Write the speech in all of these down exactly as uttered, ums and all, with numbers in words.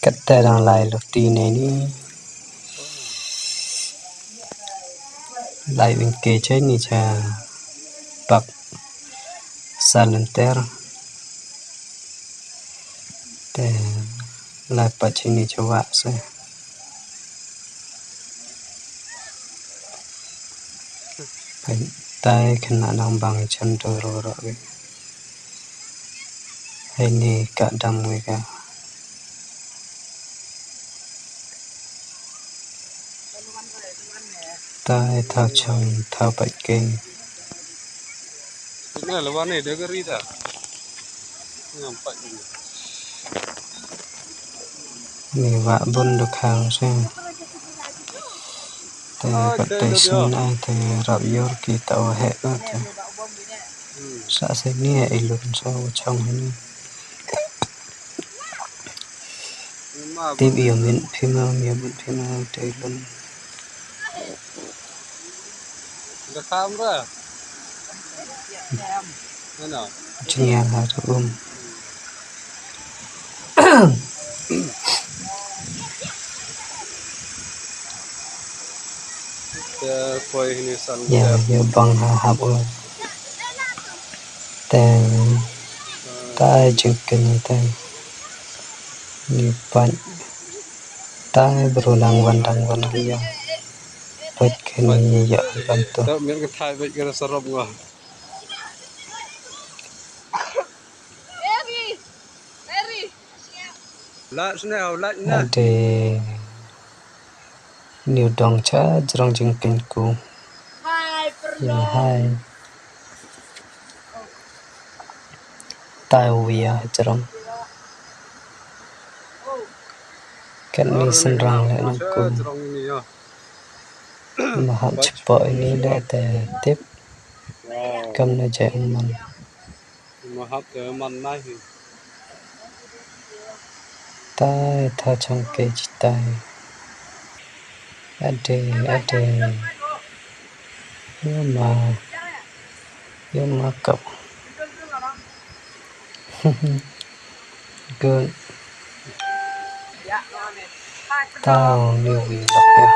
Kata dang lai luti ne ni. Lai win ke chai ni cha pak salenter. Te lai pat chini chwa se. Pai tai khynnah nang bang chan tu ro ro ge. Hai ni ka dam ge ka. Tai thao chong thao pait keng. Ina lawan ni de gari da. Ngam pait ni. Ni wa bun du khang se. Te ka te sin ai te rap yor ki ta o he ka te. Sa se ni e ilun sa o chong ni. Tip ïa min phim ïa min phim te lum. Ka kham ra. Ano. Jingïa ha tu um. Te poi hini san. Ïa ïa bang ha hap um. Te tai jingkynni te. Ni pat tai bru lang wan dang wan ïa. Pat kynni ïa wan tu. Te mian ka thai bait ka sarom nga. Lat sne au lat na. Ade. Niu dong cha jrong jingkynku. Hai. Ïa hai. Tai wia jrong. Kat ni senrang le nang ku. Mahap chepo ini le te tip. Kam na jai umman. Mahap te man nai hi. Tai tha chang ke chitai. Ade, ade. Yo ma. Yo ma kap. Good. Tao ni wi lak ya.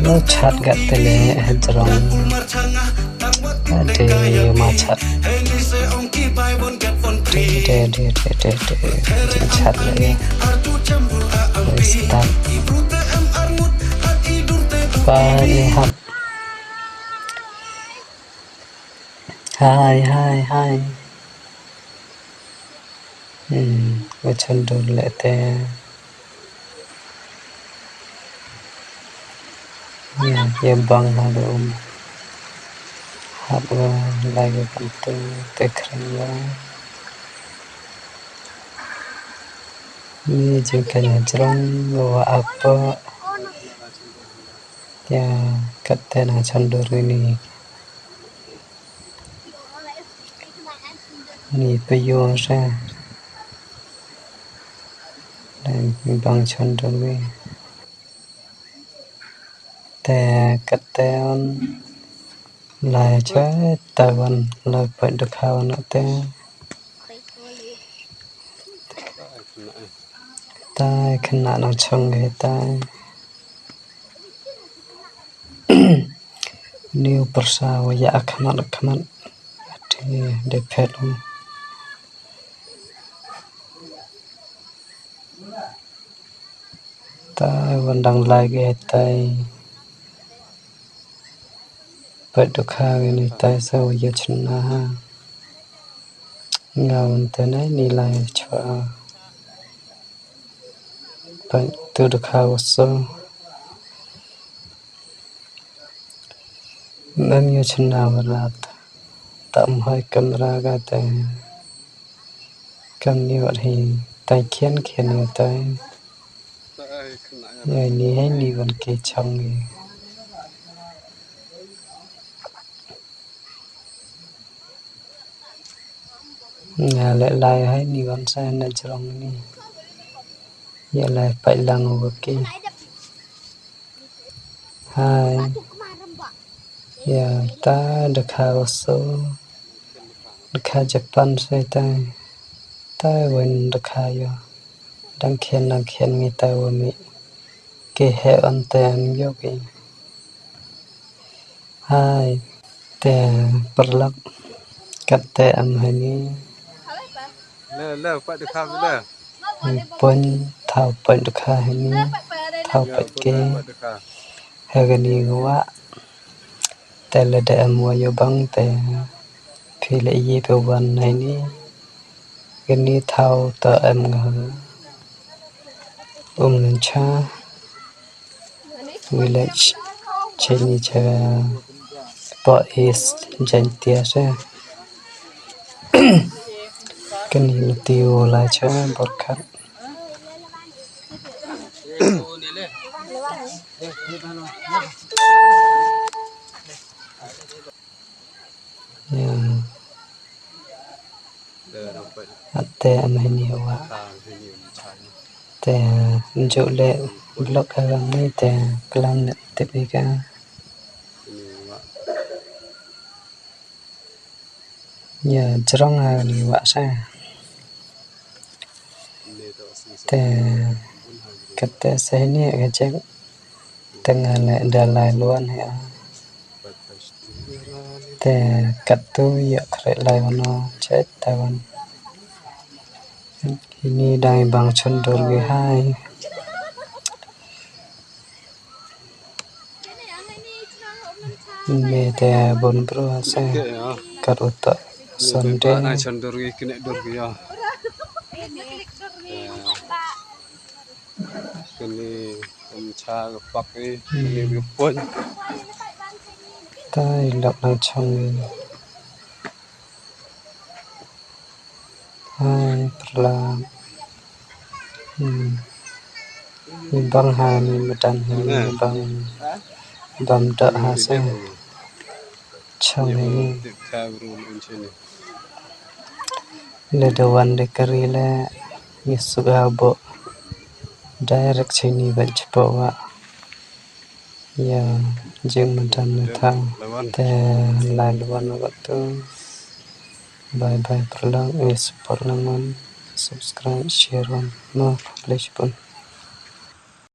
Lo chat gat tele hajrong. Ade ma chat. De de de de de de. Chat le. Start. Bye hap. Hai hai hai. Hmm, wa chan dur le te. Ya, ya bang ha dum. Hap wa lai wa kan tu te khreng wa. Ni jingkynni jrong wa apa. Ya, kat te na chan dur ni. Ni payung sa. Dang bang chan dong wi. Te kat te on lai cha ta wan lai pa dukha on te. Tai khynnah nang chong ge tai. Niu pyrsa wa ya khmat khmat. Ati de phet um. Tai wan dang lai ge tai. Pet dukha ge ni tai sa wa ya chna. Nga wan te nai ni lai chwa. Pet tu dukha wa so. Mem ïa chna wa rat. Tam hai kamra ka te. Kam ni wat hi tai khian khian ïa tai. Ïa ni hai ni wan ki chong ni. Nga leh lai hai ni wan sa na jrong ni. Ïa lai pai lang wa ki. Hai. Ïa ta da kha wa so. Kha Japan sai tai. Tai wan da kha yo. Dang khian dang khian ngi tai wa mi. Ki he on te am yo ki. Hai. Te paralok. Kat te am hani. Le le pat da kha le. Pon thaw pat da kha hani. Thaw pat ki. He kani nga wah. Te lada em wa ïoh bang te phi la ïoh phi wan nai ni. Kani thaw to em nga ha Umnancha village, chini cha po East Jaintia se. Kani mati u la cha borkat. Ya. Ate am hani wa. Te njuk le blok agam ni te klam ne tip ika. Ya jrong ha ni wa sa. Te kate sahini ka jek. Te nga le da lai luan he. Te katu ïa kre lai wano chet Taiwan. Ini dang bang chundur gi hai. Me te bon bro ase kat uta Sunday. Chundur gi kine dur gi ya. Kini um cha pak ni ni pun. Tai lok nang chong. Hai paralok. Hmm. Ni bang ha ni madan ha ni bang bam da ha se. Chong ha ni. Le da wan de kari le ni suga bo. Direct chini ban chipo wa. Ya, jing madan na tha. Te lai luan wa tu. Bye bye paralok. Eh, support lang wan. Subscribe, share wan. No, please pun.